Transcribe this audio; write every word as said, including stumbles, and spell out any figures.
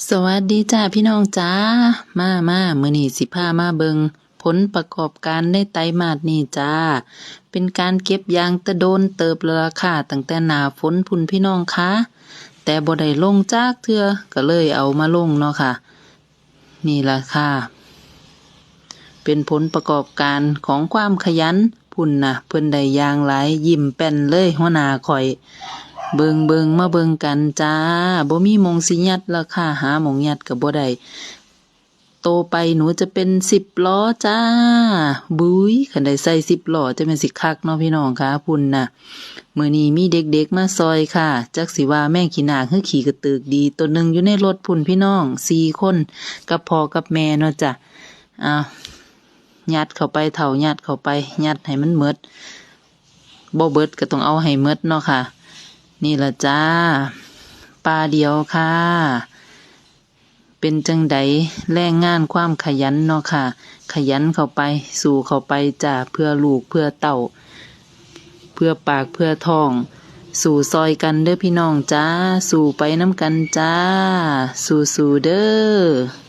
สวัสดีจ้าพี่น้องจ้า มามามื้อนี้สิพามาเบิ่งผลประกอบการในไตรมาสนี้จ้า เป็นการเก็บยางแต่โดนเติบแล้วล่ะค่ะ ตั้งแต่หน้าฝนพุ้นพี่น้องคะ แต่บ่ได้ลงจักเทื่อ ก็เลยเอามาลงเนาะค่ะ นี่ล่ะค่ะ เป็นผลประกอบการของความขยัน พุ้นน่ะ เพิ่นได้ยางหลาย ยิ้มแป้นเลยหัวหน้าข้อย เบิ่งเบิ่งมาเบิ่งกันจ้า บ่มีหม่องสิยัดแล้วค่ะ หาหม่องยัดก็บ่ได้ โตไปหนูจะเป็นสิบล้อจ้า บุ้ย คันได้ใส่สิบล้อจะแม่นสิคักเนาะพี่น้องคะ พุ้นน่ะ มื้อนี้มีเด็กๆมาซอยค่ะ จักสิว่าแม่ขี้หน้าคือขี้กระเติกดี โตหนึ่งอยู่ในรถพุ้นพี่น้อง สี่คน กับพ่อกับแม่เนาะจ้ะ อ้าว ยัดเข้าไปเฒ่า ยัดเข้าไป ยัดให้มันหมด บ่เบิดก็ต้องเอาให้หมดเนาะค่ะ นี่ล่ะจ้า ปลาเดียวค่ะ เป็นจั่งใด แรงงานความขยันเนาะค่ะ ขยันเข้าไป สู้เข้าไปจ้า เพื่อลูกเพื่อเต้า เพื่อปากเพื่อท้อง สู้ซอยกันเด้อพี่น้องจ้า สู้ไปนำกันจ้า สู้ๆเด้อ